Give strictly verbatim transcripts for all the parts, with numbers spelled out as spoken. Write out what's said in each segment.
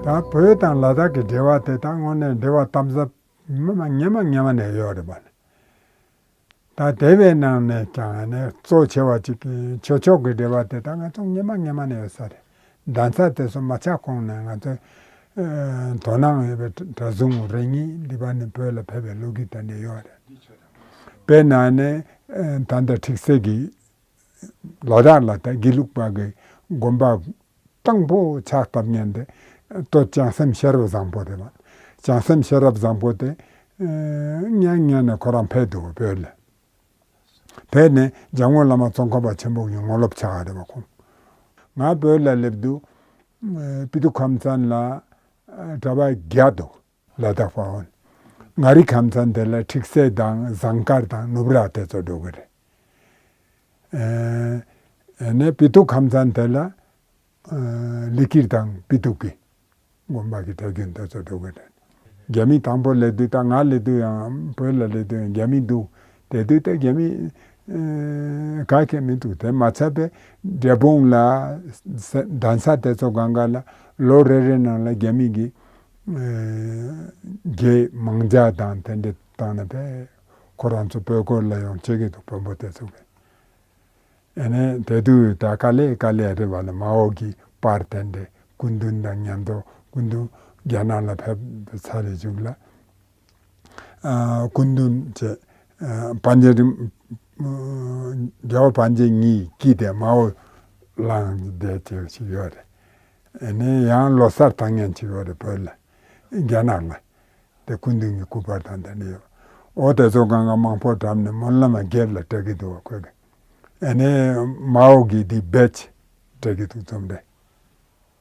ད་བོད་དང་ལ་དྭགས་ཀྱི་འབྲེལ་བ་དེ་ད་དངོས་གནས་འབྲེལ་བ་དམ་ཟབ་མ་སྔ་མ་སྔ་མ་ནས་ཡོད་རེད་པ། ད་དེ་བའི་ནང་ནས་ཀྱང་ནས་གཙོ་ཆེ་བ་གཅིག་གི་ཆོས་ཕྱོགས་ཀྱི་འབྲེལ་བ་དེ་ད་ང་ཚོ་སྔ་མ་སྔ་མ་ནས་ཡོད་ས་རེད། གདན་ས་དེ་ཚོ་མ་ཆགས་གོང་ནས་ང་ཚོ་ཨ་དོ་སྣང་ཡོད་པའི་གྲྭ་ཟུང་རེ་གཉིས་འདི་པ་ནས་བོད་ལ་ཕེབས་པའི་ལོ་རྒྱུས་དེ་འདྲ་ཡོད་རེད། དཔེར་ན་ནས་ཨ་ད་ལྟ་ཁྲིག་སེ་གི་ལ་དྭགས་ལ་ད་དགེ་ལུགས་པ་གི་དགོན་པ་དང་པོ་ཕྱག་བཏབ་མཁན་དེ་སྟོད་བྱང་སེམས་ཤེས་རབ་བཟང་པོ་རེད་པ། བྱང་སེམས་ཤེས་རབ་བཟང་པོ་དེ་ཨ་སྔོན་སྔོན་ནས་ཁོ་རང་ཕེབས་འདུག་བོད་ལ། ཕེབས་ནས་འཇམ་མགོན་བླ་མ་ཙོང་ཁ་པ་ཆེན་པོ་གི་ངོ་ལོག་ཆགས་པ་རེད་པ་ཁོང་། ང་བོད་ལ་སླེབས་དུས་ཨ་སྤི་ཏི་ཁམས་ཚན་ལ་ཨ་གྲྭ་པ་བརྒྱ་འདུག་ལ་དྭགས་པ་འོན། མངའ་རིས་ཁམས་ཚན་དེ་ལ་ཁྲིག་སེ་དང་ཟངས་དཀར་དང་ནུབ་ར་དེ་ཚོ་འགྲོ་གི་རེད། ཨེ་ནས་སྤི་ཏི་ཁམས་ཚན་དེ་ལ་ཨ་ལི་ཀིར་དང་སྤི་ཏི་གི་དགོན་པ་གི་གྲྭ་རྒྱུན་དེ་ཚོ་འགྲོ་གི་རེད། རྒྱ་མི་དང་པོ་སླེབས་དུས་ད་ང་སླེབས་དུས་ཡང་བོད་ལ་སླེབས་དུས་ཡང་རྒྱ་མི་འདུག་དེ་དུས་ད་རྒྱ་མི་ཨེ་ག་གེ་མི་འདུག་དེ་མ་ཚད་པའི་འབྲས་སྤུངས་ལ་ས་གདན་ས་དེ་ཚོ་སྒང་ག་ལ་ལོ་རེ་རེ་ནང་ལ་རྒྱ་མི་གི་ཨེ་རྒྱའི་མང་ཇ་དང་དེ་འདྲ་བཏང་ནས་པས་ཁོ་རང་ཚོ་བོད་སྐོར་ལ་ཡང་བྱེད་ཀྱི་འདུག་བོན་པོ་དེ་ཚོ་གི། ཨེ་ནས་དེ་དུས་ད་དཀའ་ལས་དཀའ་ལས་རེད་བ་ལ་མའོ་གི་པར་དེ་འདྲ་སྐུ་མདུན་དང་མཉམ་དུ་སྐུ་མདུན་རྒྱ་ནག་ལ་ཕེབས་ཚར་རེ་བཅུག་ལ། ཨ་སྐུ་མདུན་བྱས། ཨ་པཎ་ཆེན་རིན་རྒྱལ་བ་པཎ་ཆེན་ཉིད་ཀྱིས་དེ་མའོ་བླངས་བསྡད་ཅེས་ཞིག་ཡོད་རེད། ཨ་ནི་ཡང་ལོ་གསར་བཏང་མཁན་ཅིག་ཡོད་རེད་བོད་ལ། རྒྱ་ནག་ལ། དེ་སྐུ་མདུན་གྱི་སྐུ་པར་དང་དེ་འདྲ་ཡོད། འོ་དེ་ཚོ་སྒང་ག་མང་པོ་བཀྲམ་ནས་སྨོན་ལམ་རྒྱབ་ལ་སྤྲད་ཀྱི་འདུག་བ་ཁོས་གི། ཨ་ནི་མའོ་གིས་འདི་བེད་སྤྲད་ཀྱི་འདུག་རྩོམ་རེད།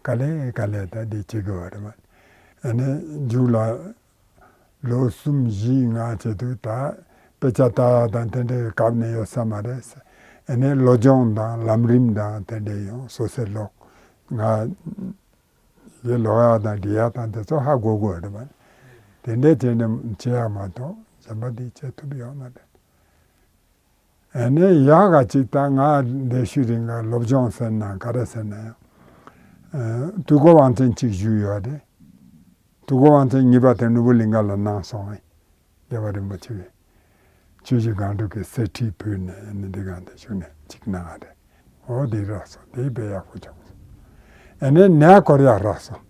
དཀའ་ལས་དཀའ་ལས་ད་འདི་བྱེད་ཀྱི་ཡོད་རེད་མ། ཨ་ནི་མཇུག་ལ་ལོ་གསུམ་བཞི་ལྔ་བྱེད་དུས་ད་དཔེ་ཆ་ལྟ་ཡག་དང་དེ་འདྲའི་སྐབས་ནས་ཡོད་ས་མ་རེད། ཨ་ནི་སློབ་སྦྱོང་དང་ལམ་རིམ་དང་དེ་འདྲའི་ཡང་སོ་སོའི་ལོག་ང་ཡི་ལོག་ཡག་དང་འབྲི་ཡག་དང་དེ་ཚོ་ཧ་གོ་དགོས་རེད་མ། དེ་འདྲའི་བྱས་ནས་བྱེད་ཡག་མ་གཏོགས་གཞན་པ་འདི་བྱེད་ཐུབ་ཡོད་མ་རེད། ཨ་ནི་ཡག་ག་ཅིག་ད་ང་འདས་ཤུལ་རིང་ལ་སློབ་སྦྱོང་ཟེར་ན་ག་རེ་ཟེར་ན་ཡང་། ཨ་དུས་འཁོར་དབང་ཆེན་གཅིག་བཞུགས་ཡོད་རེད། དུས་འཁོར་དབང་ཆེན་གཉིས་པ་དེ་ནོར་བུ་གླིང་ག་ལ་གནང་སོང་ཨེ། རྒྱལ་བ་རིན་པོ་ཆེ་གིས་ཆུ་བཞི་སྒང་དྲུག་གི་གསེར་ཁྲི་ཕུལ་ནས་ཨ་ནི་འདི་གང་དེ་བཞུགས་ནས་གཅིག་གནང་བ་རེད། འོ་དེ་རག་སོང་། དེ་དཔེ་ཡག་པོ་བྱུང་སོང་། ཨ་ནི་ནས་སྐོར་ཡག་རག་སོང་།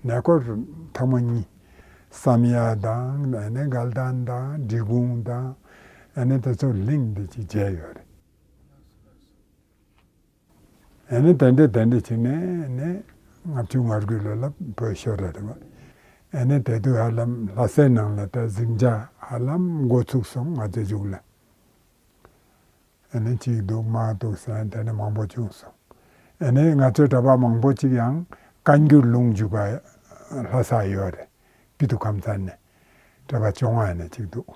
ནས་སྐོར་ཐེངས་མ་གཉིས། བསམ་ཡས་དང་ཨ་ནི་དགའ་ལྡན་དང་འབྲི་གུང་དང་ཨ་ནི་དེ་ཚོ་གླིང་འདི་ཅིག་མཇལ་ཡོད་རེད། ཨ་ནི་དེ་འདྲ་དེ་འདྲ་བྱས་ནས་ནི་ལྔ་བཅུ་ང་དགུ་ལོ་ལ་བོད་ཤོར་རེད་བ། ཨ་ནི་དེ་དུས་ཧ་ལམ་ལྷ་སའི་ནང་ལ་ད་ཟིང་ཆ་ཧ་ལམ་འགོ་ཚུགས་སོང་ང་ཚོའི་མཇུག་ལ། ཨ་ནི་གཅིག་འདུག་མང་འདུག་ཟེར་དེ་ནས་མང་པོ་བྱུང་སོང་། ཨ་ནི་ང་ཚོའི་གྲྭ་པ་མང་པོ་ཅིག་ཡང་བཀའ་འགྱུར་ལུང་འཇུག་པ་ལྷ་ས་ཡོད་རེད། སྤི་ཏི་ཁམས་ཚན་ནས་གྲྭ་པ་བཅོ་ལྔ་ཡ་ནས་གཅིག་འདུག་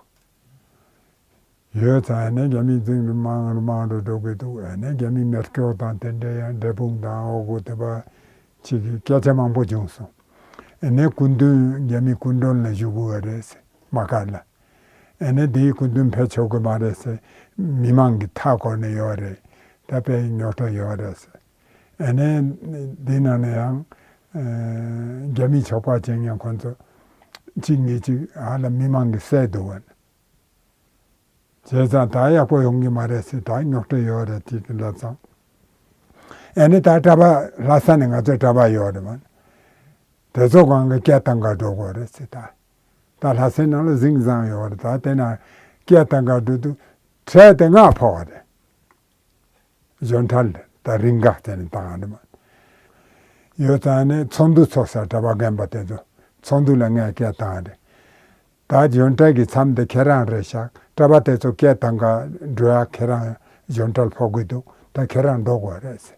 ཡོད་ཙང་ཨ་ནི་རྒྱ་མི་འཛིང་རུ་མང་རུ་མང་རུ་འགྲོ་གི་འདུག་ཨ་ནི་རྒྱ་མི་མེ་སྒྱོགས་དང་དེ་འདྲ་ཡང་འབྲས་སྤུངས་དང་འོ་གོ་དེ་པ་ཅིག་གི་སྐད་ཆ་མང་པོ་བྱུང་སོང་། ཨ་ནི་སྐུ་མདུན་རྒྱ་མི་སྐུ་མགྲོན་ལ་བཞུགས་དགོས་རེད་ཟེར། མ་ཀ་ལ། ཨ་ནི་དེའི་སྐུ་མདུན་ཕེབས་ཆོག་གི་མ་རེད་ཟེར། མི་མང་གིས་མཐའ་བསྐོར་ནས་ཡོད་རེད། ད་དཔེ་རྙོག་དྲ་ཡོད་རེད་ཟེར། ཨ་ནི་འདི་ནང་ནས་ཡང་ཨ་རྒྱ་མི་ཕྱོགས་པ་བྱེད་མཁན་ཁོ་ཚོ་གཅིག་གཉིས་གཅིག་ཧ་ལམ་མི་མང་གིས་བསད་འདུག་བ། བྱས་ཙང་ད་ཡག་པོ་ཡོང་གི་མ་རེད་ཟེར། ད་རྙོག་དྲ་ཡོད་རེད་དེ་གི་ལབ་ཙང་། ཨ་ནི་ད་གྲྭ་པ་ལྷ་ས་ནས་ང་ཚོའི་གྲྭ་པ་ཡོད་རེད་བ། དེ་ཚོ་གང་གི་སྐད་བཏང་ག་འགྲོ་དགོས་རེད་ཟེར་ད། ད་ལྷ་སའི་ནང་ལ་ཟིང་བཟང་ཡོད་རེད། ད་དེ་ན་སྐད་བཏང་ག་འགྲོ་དུས་ཁྲལ་དེ་ང་ཕོག་པ་རེད། གཞན་གྲལ་ད་རིན་འགའ་བཙལ་ནས་བཏང་བ་རེད་མ། ཡོད་ཙང་ནས་ཚོགས་འདུ་ཚོགས་ས་གྲྭ་པ་རྒན་པ་དེ་ཚོ་ཚོགས་འདུ་ལ་ངས་སྐད་བཏང་བ་རེད། ད་གཞན་གྲལ་གྱི་མཚམས་དེ་ཁྱེད་རང་རེད་ཤག་གྲྭ་པ་དེ་ཚོ་སྐད་བཏང་ག་འགྲོ་ཡ་ཁྱེད་རང་གཞན་གྲལ་ཕོག་གི་འདུག་ད་ཁྱེད་རང་འགྲོ་དགོས་རེད་ཟེར།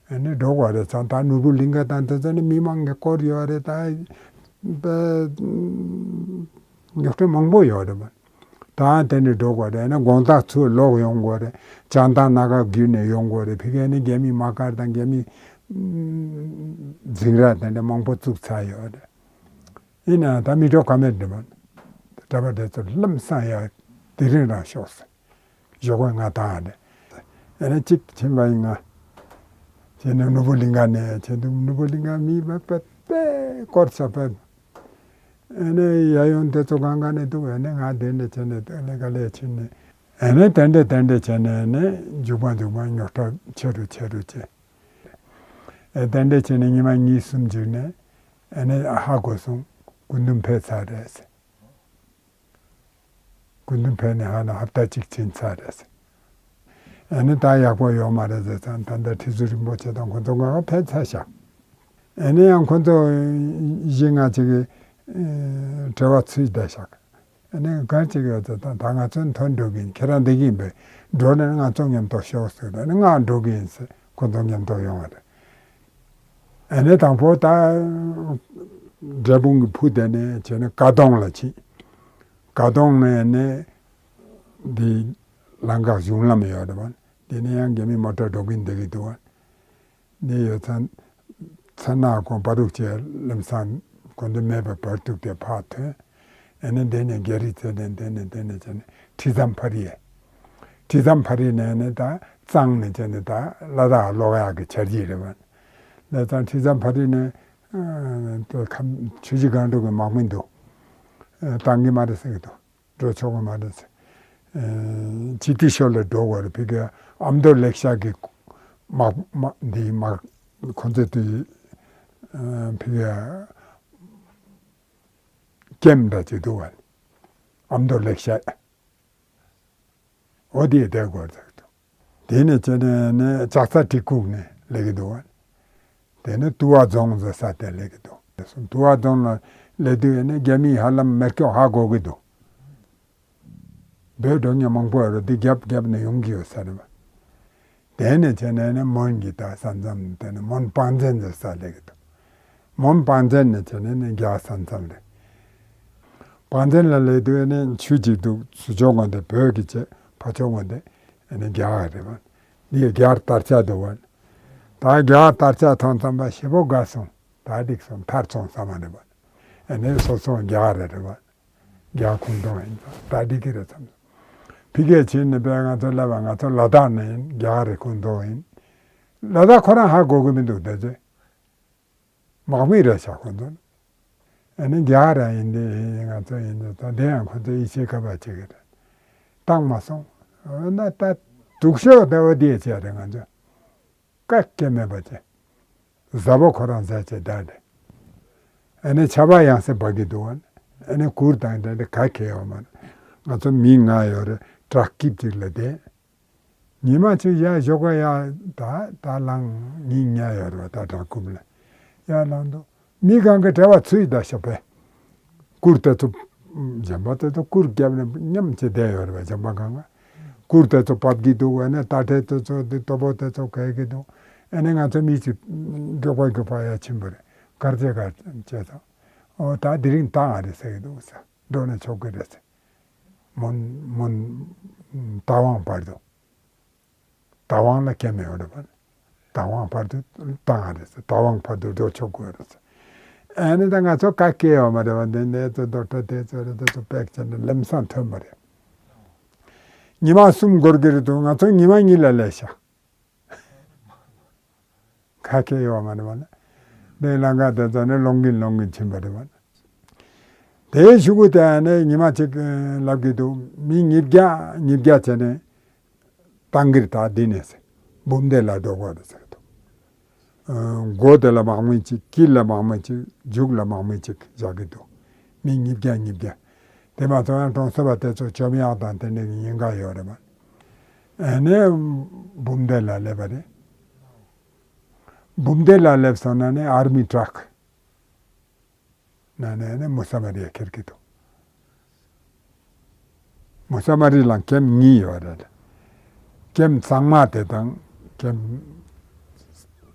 ཨ་ནི་འགྲོ་དགོས་རེད་ཙང་ད་ནོར་བུ་གླིང་ག་དང་དེ་ཚོ་ནི་མི་མང་གིས་བསྐོར་ཡོད་རེད་ད། ད་རྙོག་དྲ་མང་པོ་ཡོད་རེད་པ། ད་དེ་ནས་འགྲོ་དགོས་རེད། ཨ་ནི་དགོང་དག་ཚུར་ལོག་ཡོང་དགོས་རེད། བྱང་ཐང་སྣ་ཁ་བརྒྱུད་ནས་ཡོང་དགོས་རེད། ཕ་གིར་ནི་རྒྱ་མིའི་དམག་སྒར་དང་རྒྱ་མིའི་འཛིང་ར་དེ་འདྲ་མང་པོ་བཙུགས་ཚར་ཡོད་རེད། ཡིན་ནའང་ད་མི་འགྲོ་ཀ་མེད་འགྲོ་མ། གྲྭ་པ་དེ་ཚོ་ལམ་སང་ཡ་དེ་རིང་རང་ཤོག་ཟེར། ཞོགས་པ་ང་བཏང་ཡ་རེད། ཨ་ནི་གཅིག་ཕྱིན་པ་ཡིན་ང་། བྱས་ནས་ནོར་བུ་གླིང་ག་ནས་བྱས་འདུག་ནོར་བུ་གླིང་ག་མི་བ་པ་ དཔེ་སྐོར་ས་དཔེ། ཨ་ནི་ཡ་ཡོང་དེ་ཚོ་གང་ག་ནས་འདུག་ཨ་ནི་ང་དེ་འདྲ་བྱས་ནས་ཨ་ནི་ག་ལས་ཕྱིན་ནས་ཨ་ནི་དེ་འདྲ་དེ་འདྲ་བྱས་ནས་ཨ་ནི་མཇུག་མ་མཇུག་མ་རྙོག་དྲ་ཆེ་རུ་ཆེ་རུ་བྱས། ཨ་དེ་འདྲ་བྱས་ནས་ཉི་མ་གཉིས་གསུམ་འཇུག་ནས་ཨ་ནི་ཧ་གོ་སོང་། སྐུ་མདུན་ཕེབས་ཚར་རེད་ཟེར། སྐུ་མདུན་ཕེབས་ནས་ཧ་ན་ཧབ་ཏ་གཅིག་ཕྱིན་ཚར་རེད་ཟེར། ཨ་ནི་ད་ཡག་པོ་ཡོད་མ་རེད་ཟེར་ཙང་ད་ལྟ་ཁྲི་ཟུར་རིན་པོ་ཆེ་དང་ཁོ་ཚོ་གང་ག་ཕེབས་ཚར་ཤག་ཨ་ནི་ཡང་ཁོ་ཚོ་བཞི་ལྔ་ཅིག་གིས་ཨེ་བྲེལ་བ་ཚུད་བསྡད་ཤག་ཨ་ནི་ག་ཅིག་ཡོད་ཚེ་ད་ད་ང་ཚོ་ཐོན་འགྲོ་གི་ཡིན། ཁྱེད་རང་འདི་གི་ཡིན་པས་འགྲོ་ནས་ང་ཚོ་མཉམ་དུ་ཤོག་ཟེར། ཨ་ནི་ང་འགྲོ་གི་ཡིན་ཟེར། ཁོ་ཚོ་མཉམ་དུ་ཡོང་བ་རེད། ཨ་ནི་དང་པོ་ད་འབྲས་སྤུངས་ཀྱི་ཕུ་དེ་ནས་བྱས་ནས་ཀ་གདོང་ལ་ཕྱིན། ཀ་གདོང་ནས་ནི་འདི་ལམ་ཁ་གཞུང་ལམ་ཡོད་རེད་པ། འདི་ནས་ཡང་རྒྱ་མི་མོ་ཊ་འགྲོ་གིན་བསྡད་ཀྱི་འདུག་པ། འདི་ཡོད་ཚད་ཚ་ནག་གོང་བ་རུག་ཅེ་ལམ་སང་གོ་འདི་མེད་པའི་བར་ཐུག་དེ་ཕར་ཐོན། ཨ་ནི་འདི་ནས་རྒྱ་རི་རྩེ་ནས་འདི་ནས་འདི་ནས་བྱས་ནས་ཁྲི་ཟམ་ཕ་རི། ཁྲི་ཟམ་ཕ་རི་ནས་ནི་ད་གཙང་ནས་བྱས་ནས་ད་ལ་དྭགས་ལོག་ཡག་གི་ཆ་རྒྱུས་རེད་པ། ལ་དྭགས་ཁྲི་ཟམ་ཕ་རི་ནས་ཨ་ད་ཁམས་ཆུ་བཞི་སྒང་དྲུག་གི་དམག་མི་འདུག་ཨ་བཏང་གི་མ་རེད་ཟེར་གི་འདུག་འགྲོ་ཆོག་གི་མ་རེད་ཟེར། ཨ་ཇི་ཏི་ཤོད་ལ་འགྲོ་དགོས་རེད། ཕ་གི་ཨ་མདོ་ལེགས་ཤག་གི་དམག་དམག་འདིའི་དམག་ཁོ་ཚོས་དུས་ཨ་ཕ་གི་ཀེམ་འདྲ་ཅིག་འདུག་པ། ཨ་མདོ་ལེགས་ཤག་འོ་དེ་བསྡད་དགོས་རེད་ཟེར་གི་འདུག་དེ་ནས་བྱས་ནས་ནི་ལྕགས་རྩ་གྲི་གུག་ནས་སླེབས་ཀྱི་འདུག་པ། དེ་ནི་ཏུ་བ་རྫོང་ཟེར་ས་དེ་སླེབས་ཀྱི་འདུག་དུ་བ་རྫོང་ལ་སླེབས་དུས་ནི་རྒྱ་མིས་ཧ་ལམ་མེ་སྒྱོགས་ཧ་གོ་གི་འདུག་བོད་འགྲོ་མཁན་མང་པོ་ཡོད་རེད། འདི་རྒྱབ་རྒྱབ་ནས་ཡོང་གི་ཡོད་ས་རེད་པ། དེ་ནས་བྱས་ནས་ནི་མོན་གྱི་ད་ས་མཚམས་དེ་ནི་མོན་པང་རྫོང་ཟེར་ས་སླེབས་ཀྱི་འདུག་མོན་པང་རྫོང་ནས་བྱས་ནས་ནི་རྒྱ་ས་མཚམས་རེད། པང་རྫོང་ལ་སླེབས་དུས་ནི་ཆུ་གཅིག་འདུག་ཚུར་ཕྱོགས་ངོས་དེ་བོད་ཀྱི་བྱས། ཕར་ཕྱོགས་ངོས་དེ་ནི་རྒྱ་གར་རེད་པ། འདི་རྒྱ་གར་དར་ཆ་འདུག་པ། ད་རྒྱ་གར་དར་ཆ་མཐོང་ཙམ་པ་ཞེ་པོ་དགའ་སོང་། ད་འགྲིག་སོང་། ཐར་སོང་བསམ་པ་རེད་པ། ཨ་ནི་སོ་སོ་རྒྱ་གར་རེད་པ། རྒྱ་ཁོངས་གཏོགས་ཡིན། ད་འགྲིག་གི་རེད་བསམ། ཕ་གིར་ཕྱིན་ནས་པས་ང་ཚོ་ལབ་པ་ང་ཚོ་ལ་དྭགས་ནས་ཡིན། རྒྱ་གར་རི་ཁོངས་གཏོགས་ཡིན། ལ་དྭགས་ཁོ་རང་ཧ་གོ་གི་མི་འདུག་དེ་ཚོས། དམག་མི་རེད་ཤག་ཁོ་ཚོ། ཨ་ནི་རྒྱ་གར་ཡིན་དེ་ང་ཚོ་ཡིན་དེ་ད་དེ་ཡང་ཁོ་ཚོ་ཡིད་ཆེས་ཁ་པར་བྱེད་གི་རེད། བཏང་མ་སོང་། འོ་ན་ད་སྡུག་ཤོས་དེ་འོ་དེ་བྱས་རེད། ང་ཚོ་ཀ་སྐད་མེད་པ་བྱས། གཟའ་པོ་ཁོ་རང་ཟས་བྱས་བསྡད་རེད། ཨ་ནི་ཆར་པ་ཡང་སེ་འབབ་གི་འདུག་ཨ་ནི་གུར་དང་དེ་འདྲ་ག་གེ་ཡོད་མ་རེད། ང་ཚོ་མི་ལྔ་ཡོད་རེད། བྲག་སྐྱིབས་གཅིག་ལ་བསྡད། ཉི་མ་གཅིག་ཡར་ཞོགས་ཀ་ཡར་ད་ད་ལངས། ཉིན་ཉལ་ཡོད་རེད་པ། ད་བྲག་སྐུམ་ལ་ཡར་ལངས་དུས་མི་གང་གི་བྲེལ་བ་ཚུད་ད་ཤོག་པས། གུར་དེ་ཚོ་ཇམ་པ་དེ་ཚོ་གུར་བརྒྱབ་ནས་མཉམ་བྱས་བསྡད་ཡོད་རེད་པ། ཇམ་པ་གང་ག་གུར་དེ་ཚོ་ཕབ་ཀྱི་འདུག་ཨ་ནི་རྟ་དྲེལ་དེ་ཚོ་དེ་དོ་པོ་དེ་ཚོ་གས་ཀྱི་འདུག་ཨ་ནི་ང་ཚོ་མི་གཅིག་མགྱོགས་པ་མགྱོགས་པ་ཡར་ཕྱིན་པ་རེད། གར་བྱེད་གར་བྱེད་ཙང་། ཨོ་ད་དེ་རིང་བཏང་ཨ་རེད་ཟེར་གྱི་འདུག་ཟེར། འགྲོ་ནས་ཆོག་གི་རེད་ཟེར། མོན་མོན་རྟ་དབང་བར་དུ། རྟ་དབང་ལ་ཁྱད་མེད་པ་རེད་པ། རྟ་དབང་བར་དུ་བཏང་ཨ་རེད་ཟེར། རྟ་དབང་བར་དུ་འགྲོ་ཆོག་གི་རེད་ཟེར། ཨ་ནི་ད་ང་ཚོ་ག་གེ་ཡོད་མ་རེད་པ། འདི་ནས་ཚོ་རྡོ་ཁྲ་དེ་ཚོ་རེད། དེ་ཚོ་པེག་བྱས་ནས་ལམ་སང་ཐོན་པ་རེད། ཉི་མ་གསུམ་འགོར་གི་རེད་འདུག་ང་ཚོ་ཉི་མ་གཉིས་ལ་སླེབས་ཤག་ག་གེ་ཡོད་མ་རེད་པ། ནི་ལམ་ཁ་དེ་ཚོ་ནི་སློང་གིན་སློང་གིན་ཕྱིན་པ་རེད་པ། དེའི་གཞུག་གུ་དེ་ནས་ཉི་མ་གཅིག་ལབ་ཀྱི་འདུག་མི་ཉིས་བརྒྱ་ཉིས་བརྒྱ་བྱས་ནས་བཏང་གི་རེད། ད་འདི་ནས་ཟེར། འབུམ་སྡེ་ལ་འགྲོ་དགོས་རེད་ཟེར་གྱི་འདུག་མགོ་དེ་ལ་དམག་མི་གཅིག་དཀྱིལ་ལ་དམག་མི་གཅིག་མཇུག་ལ་དམག་མི་གཅིག་བཞག་གི་འདུག་མི་ཉིས་བརྒྱ་ཉིས་བརྒྱ། དེ་མ་ཚད་ཡང་གྲོང་གསེབ་པ་དེ་ཚོ་བཅོམ་ཡག་དང་དེ་འདྲའི་ཉེན་ཁ་ཡོད་རེད་པ། ཨ་ནི་འབུམ་སྡེ་ལ་སླེབས་པ་རེད། འབུམ་སྡེ་ལ་སླེབས་སོང་ན་ནི་ཨར་མི་ཊྲག་ནང་ནས་ནི་མུ་ས་མ་རི་ཡ་ཁྱེར་གྱི་འདུག་མུ་ས་མ་རི་ལ་ཀེམ་གཉིས་ཡོད་རེད། ཀེམ་གཙང་མ་དེ་དང་ཀེམ་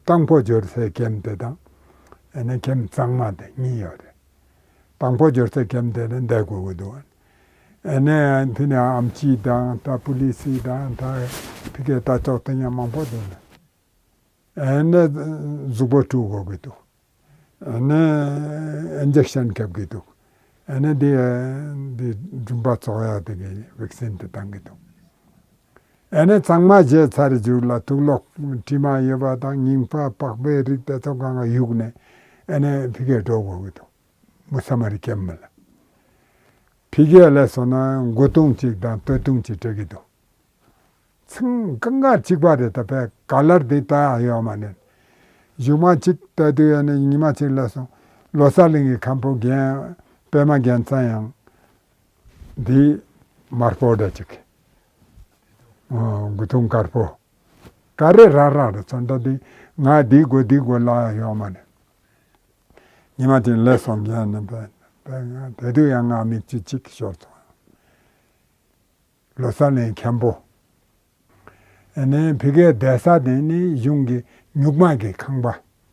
དང་པོ་འབྱོར་སའི་ཀེམ་དེ་དང་། ཨ་ནི་ཀེམ་གཙང་མ་དེ་གཉིས་ཡོད་རེད། དང་པོ་འབྱོར་སའི་ཀེམ་དེ་ནི་བསྡད་དགོས་ཀྱི་འདུག་ཨ་ནི་ཕི་ནས་ཨམ་ཆི་དང་ད་པུ་ལི་སི་དང་ད་ཕི་ཀའི་ལྟ་ཕྱོགས་དེ་ཡང་མང་པོ་འདུག་ཨ་ནི་གཟུགས་པོ་བཀྲུ་དགོས་ཀྱི་འདུག་ཨ་ནི་ཨིན་ཇེག་ཤན་བརྒྱབ་ཀྱི་འདུག་ཨ་ནི་འདི་འདི་འབྲུམ་པ་བཙོག་ཡག་དེ་གི་ཝེག་སིན་དེ་བཏང་གི་འདུག་ཨ་ནི་གཙང་མ་བྱས་ཚར་རྗེས་ལ་དུག་ལོག་དྲི་མ་ཡོད་པ་དང་རྙིང་པ་པགས་པའི་རིགས་དེ་ཚོ་གང་ག་གཡུགས་ནས། ཨ་ནི་ཕ་གིར་འགྲོ་དགོས་ཀྱི་འདུག་མུ་ས་མ་རི་ཀེམ་ལ། ཕ་གིར་སླེབས་སོང་ན་མགོ་ཐུང་གཅིག་དང་སྟོད་ཐུང་གཅིག་སྤྲད་ཀྱི་འདུག་ཚང་གང་ག་གཅིག་པ་རེད། ད་པའི་ག་ལར་འདི་ལྟ་ཡག་ཡོད་མ་རེད། གཞུག་མ་གཅིག་ལྟ་དུས་ཡང་ནི་ཉི་མ་གཅིག་སླེབས་སོང་། ལོ་གསར་གླིང་གི་མཁན་པོ་རྒན་པད་མ་རྒྱལ་མཚན་ཡང་འདི་དམར་པོ་འདྲ་གཅིག་ཨོ། མགོ་ཐུང་དཀར་པོ། ག་རེ་རག་རག་རེད། ཚོན་ཁྲ་འདི་ང་འདི་དགོས་འདི་དགོས་ལབ་ཡག་ཡོད་མ་རེད། ཉི་མ་གཅིག་སླེབས་སོང་། རྒན་ནི་པའི་པའི་ང་དེ་དུས་ཡང་ང་མིག་ཆུ་གཅིག་ཤོར་སོང་། ལོ་གསར་གླིང་མཁན་པོ། ཨ་ནི་ཕ་གིའི་བསྡད་ས་དེ་ནི་གཞུང་གི་སྨྱུག་མ་གི་ཁང་པ་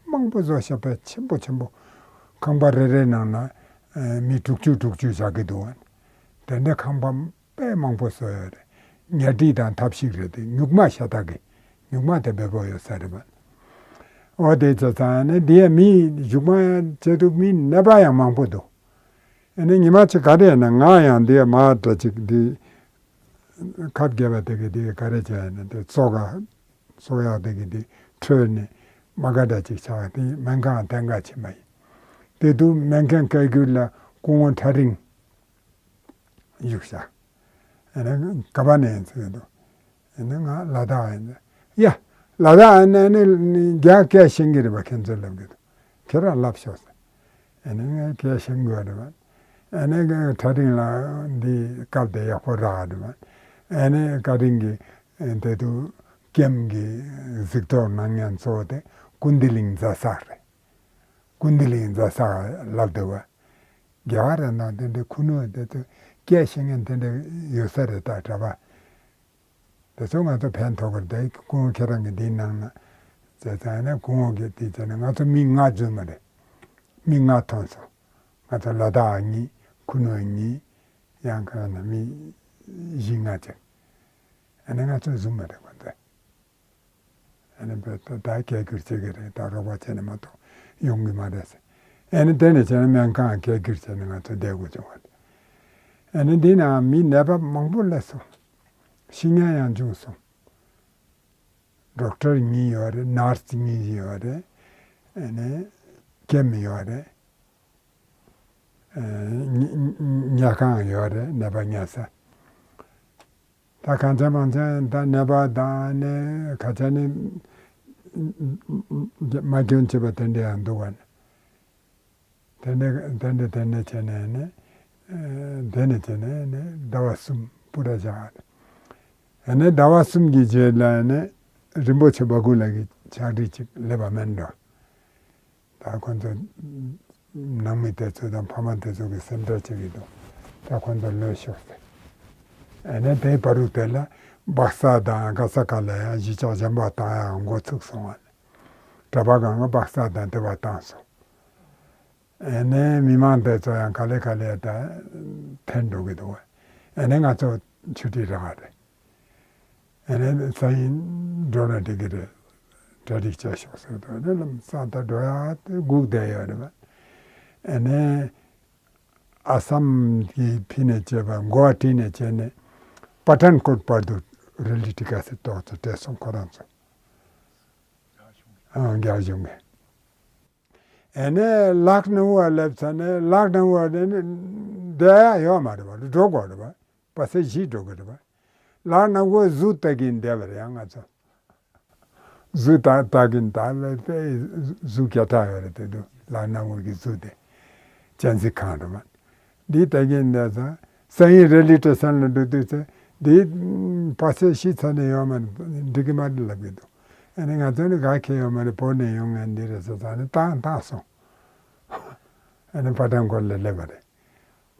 མང་པོ་བཟོ་བཞག་པའི་ཆེན་པོ་ཆེན་པོ། ཁང་པ་རེ་རེའི་ནང་ན་ཨ་མི་དྲུག་ཅུ་དྲུག་ཅུ་བཞག་གི་འདུག་པ། དེ་འདྲའི་ཁང་པ་དཔེ་མང་པོ་བཟོས་ཡོད་རེད། ཉལ་ཁྲི་དང་ཐབ་ཤིག་རེད་དེ། སྨྱུག་མ་ཤ་སྟག་གི་སྨྱུག་མ་དེ་འབེལ་པོ་ཡོད་ས་རེད་པ། འོ་དེ་ཚོ་ཚང་ནི་འདི་ཡ་མི་གཞུག་མ་བྱེད་དུ་མི་ནད་པ་ཡང་མང་པོ་འདུག་ཨ་ནི་ཉི་མ་གཅིག་ག་རེ་ཡིན་ན་ང་ཡང་འདི་མ་འདྲ་ཅིག་འདི་ཁབ་རྒྱབ་པ་དེ་གི་འདི་ག་རེ་བྱས་ཡིན་ན་འདི་བཙོག་ག་བཙོག་ཡག་དེ་གི་འདི་ཁྲོས་ནས་མ་ག་འདྲ་ཅིག་ཆགས། དེ་སྨན་ཁང་གཏན་འཁེལ་བྱས་མ་ཡིན། དེ་དུས་སྨན་ཁང་སྐད་སྒྱུར་ལ་སྐུ་ངོ་ཁྲ་རིང་བཞུགས་ཤག་ཨ་ནི་ག་པ་ནས་ཡིན་ཟེར་གི་འདུག་ཨ་ནི་ང་ལ་དྭགས་ཡིན་ཟེར། ཡ། ལ་དྭགས་ཨ་ནི་ཨ་ནི་རྒྱ་སྐད་ཤེས་ཀྱི་རེད་པ། ཁྱེད་ཚོས་ལབ་གི་འདུག་ཁྱེད་རང་ལབ་ཤོག་ཟེར། ཨ་ནི་ངས་སྐད་ཤེས་དགོས་རེད་པ། ཨ་ནི་ཁྲ་རིང་ལགས་འདི་སྐབས་དེ་ཡག་པོ་རག་རེད་པ། ཨ་ནི་བཀའ་དྲིན་གྱིས་དེ་དུས་ཀེམ་གྱི་གཟིགས་རྟོག་གནང་མཁན་གཙོ་བོ་དེ་ཀུན་བདེ་གླིང་རྫ་སར་རེད། ཀུན་བདེ་གླིང་རྫ་སར་ལབ་འདུག་པ། རྒྱ་གར་རེད་ན་དེ་འདྲའི་ཁུ་ནུ་དེ་ཚོ་སྐད་ཤེས་མཁན་དེ་འདྲ་ཡོད་ས་རེད་ད། གྲྭ་པ་དེ་ཚོ་ང་ཚོ་ཕན་ཐོགས་ཀྱི་རེད། སྐུ་ངོ་ཁྱེད་རང་གི་འདིའི་ནང་ན་བྱས་ཙང་ནས་སྐུ་ངོ་གིས་དེ་བྱས་ནས་ང་ཚོ་མི་ལྔ་རྫུན་མ་རེད། མི་ལྔ་ཐོན་སོང་། ང་ཚོ་ལ་དྭགས་གཉིས། ཁུ་ནུ་གཉིས། ཡང་ག་ན་མི་བཞི་ལྔ་ཅིག་ཨ་ནི་ང་ཚོ་རྫུན་མ་རེད་པ་འདི། ཨ་ནི་བས་ད་ད་སྐད་སྒྱུར་བྱེད་ཀྱི་རེད། ད་རོགས་པ་བྱས་ནས་མ་གཏོགས་ཡོང་གི་མ་རེད་ཟེར། ཨ་ནི་དེ་ནས་བྱས་ན་སྨན་ཁང་སྐད་སྒྱུར་བྱས་ནས་ང་ཚོ་བསྡད་དགོས་བྱུང་བ་རེད། ཨ་ནི་འདི་ན་མི་ནད་པ་མང་པོ་སླེབས་སོང་། ཤི་མཁན་ཡང་བྱུང་སོང་། ཌོག་ཊར་གཉིས་ཡོད་རེད། ནར་སི་གཉིས་ཡོད་རེད། ཨ་ནི་ཀེམ་ཡོད་རེད། ཨ་ཉ་ཉ་ཉལ་ཁང་ཡོད་རེད། ནད་པ་ཉལ་ས། ད་གང་ཚ་མང་ཚ་ད་ནད་པ་དང་ནི་ཁ་ཆ་ནི་མ་སྐྱོན་བྱེད་པ་དེ་འདྲ་ཡང་འདུག་ག་ནི། དེ་འདྲ་དེ་འདྲ་དེ་འདྲ་བྱས་ནས་ནི་ཨ་དེ་ནས་བྱས་ནས་ནི་ཟླ་བ་གསུམ་པུ་ར་བཞག་ག་ནི། ཨ་ནི་ཟླ་བ་གསུམ་གྱི་རྗེས་ལ་ནི་རིན་པོ་ཆེ་བ་གུ་ལ་གི་ཕྱག་བྲིས་ཅིག་སླེབས་པ་མིན་འགྲོ། ད་ཁོ་ཚོ་ནང་མི་དེ་ཚོ་དང་ཕ་མ་དེ་ཚོ་གི་སེམས་ཁྲལ་བྱེད་ཀྱི་འདུག་ད་ཁོ་ཚོ་ལོས་ཤོར་ཟེར། ཨ་ནི་དེའི་བར་དུ་དེ་ལ་སྦག་ས་དང་ག་ས་ག་ལ་ཡང་གཞིས་ཆགས་གཞན་པ་བཏང་ཡག་འགོ་ཚུགས་སོང་བ་ནི། གྲྭ་པ་གང་ག་སྦག་ས་དང་དེ་བ་བཏང་སོང་། ཨ་ནི་མི་མང་དེ་ཚོ་ཡང་ག་ལེ་ག་ལེ་ད་འཐེན་འགྲོ་གི་འདུག་ཨ་ནི་ང་ཚོ་ཆུ་ཊི་རག་རེད། ཨ་ནི་སང་ཉིན་འགྲོ་ན་འགྲིག་གི་རེད། གྲ་སྒྲིག་བྱས་ཤོག་ཟེར་དུས་ཨ་ནི་ལམ་སང་ད་འགྲོ་ཡག་དེ་སྒུག་བསྡད་ཡོད་རེད་པ། ཨ་ནི་ཨ་སམ་གྱི་ཕི་ནས་བྱས་པ་གོ་ཧ་ཊི་ནས་བྱས་ནས་པ་ཐན་ཀོཊ་བར་དུ་རེ་ལི་ཊི་ཀ་སེ་ཏོག་ཙམ་སྤྲད་སོང་ཁོ་རང་ཚོ། ཨང་རྒྱ་གཞུང་གི། ཨ་ནི་ལག་ནང་བ་སླེབས་ཚར་ནས་ལག་ནང་བ་ནས་བསྡད་ཡག་ཡོད་མ་རེད་པ། འགྲོ་དགོས་རེད་པ། པ་སེ་བཞི་འགྲོ་གི་རེད་པ། ལག་ནང་བ་གཟུགས་ལྟ་གིན་བསྡད་པ་རེད་ཡང་ང་ཚོ། གཟུགས་ལྟ་ལྟ་གིན་ད་ལས་པས་གཟུགས་རྒྱ་ཐག་ཡོད་རེད་དེ་འདུག་ལག་ནང་བ་གི་གཟུགས་དེ། གཅན་གཟན་ཁང་རེད་པ། འདི་ལྟ་གིན་བསྡད་ཚར། སང་ཉིན་རེ་ལི་ཊི་སི་ཊེ་ཤན་ལ་འགྲོ་དུས་ཚེ་འདི་པ་སེ་ཤི་ཚར་ནས་ཡོད་མ་རེད། འགྲིག་གི་མ་རེད་ལབ་གི་འདུག་ཨ་ནི་ང་ཚོ་ནི་ག་གེ་ཡོད་མ་རེད། བོད་ནས་ཡོང་མཁན་འདི་རེད་ཟེར་ཙང་ནི་བཏང་བཏང་སོང་། ཨ་ནི་པ་ཐན་ཀོཊ་ལ་སླེབས་པ་རེད།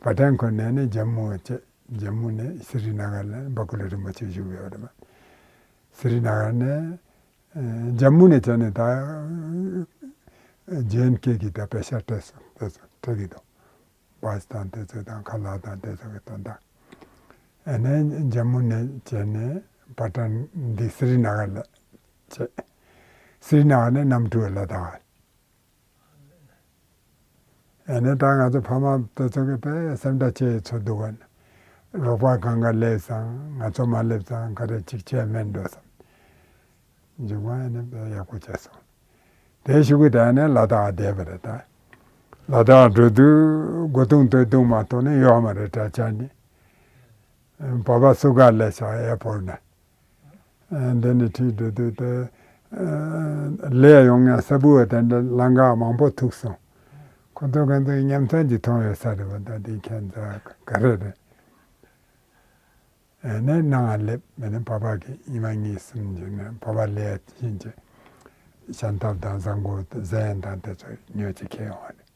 པ་ཐན་ཀོཊ་ནས་ནི་ཇམ་མུ་བྱས། ཇམ་མུ་ནས་སི་རི་ན་གར་ལ་བ་གུ་ལ་རིན་པོ་ཆེ་བཞུགས་ཡོད་རེད་པ། སི་རི་ན་གར་ནས་ཨ་ཇམ་མུ་ནས་བྱས་ནས་ད་ཇེ་ཨེན་ཀེ་གི་ད་པེ་ཤ་སྤྲད་སོང་། སྤྲད་སོང་། སྤྲད་ཀྱི་འདུག་བཱས་དང་དེ་ཚོ་དང་ཁ་ལག་དང་དེ་ཚོ་གི་དོན་དག་ཨ་ནི་ཇམ་མུ་ནས་བྱས་ནས་པ་ཐན་འདི་སི་རི་ན་གར་ལ་བྱས། སི་རི་ན་གར་ནས་གནམ་གྲུ་ལ་ད། ཨ་ནི་ད་ང་ཚོ་ཕ་མ་དེ་ཚོ་གི་དཔེ་སེམས་ཁྲལ་ཆེ་ཚོ་འདུག་ག་ནི། རོགས་པ་གང་ག་སླེབས་སང་ང་ཚོ་མ་སླེབས་སང་ག་རེ་ཅིག་བྱས་མེད་འགྲོ་བསམ། མཇུག་མ་ཨ་ནི་དཔེ་ཡག་པོ་བྱས་སོང་། དེ་ཞུ་གི་དེ་ནས་ལ་དྭགས་བསྡད་པ་རེད་ད། ལ་དྭགས་འགྲོ་དུས་སྒོ་ཐུང་སྟོད་ཐུང་མ་གཏོགས་ནི་ཡོད་མ་རེད་ད་ཆ་ནི། བོད་པ་སུ་ག་སླེབས་ཤག་ཨེར་པོར་ནས། འདི་ནས་ཁྲིད་འགྲོ་དུས་དེ་ལས་ཡོང་ངས་ས་བུ་བ་དེ་འདྲ་ལམ་ཁ་མང་པོ་ཐུག་སོང་། ཁོ་ཚོ་ག་ཚོད་ཉམས་མཚར་གྱི་མཐོང་ཡོད་ས་རེད་བ། ད་འདི་ཁྱེད་ཚོ་ག་རེ་རེད། ནས་ནང་ང་སླེབས་མེད་ན་བོད་པ་གི་ཉི་མ་གཉིས་གསུམ་འཇུག་ནས་བོད་པ་ལས་ཡིན་གྱི། ཤམ་ཐབས་དང་བཟང་གོ་ཟན་དང་དེ་ཚོ་ཉོས་ཀྱི་ཁྱེར་ཡོང་བ་རེད།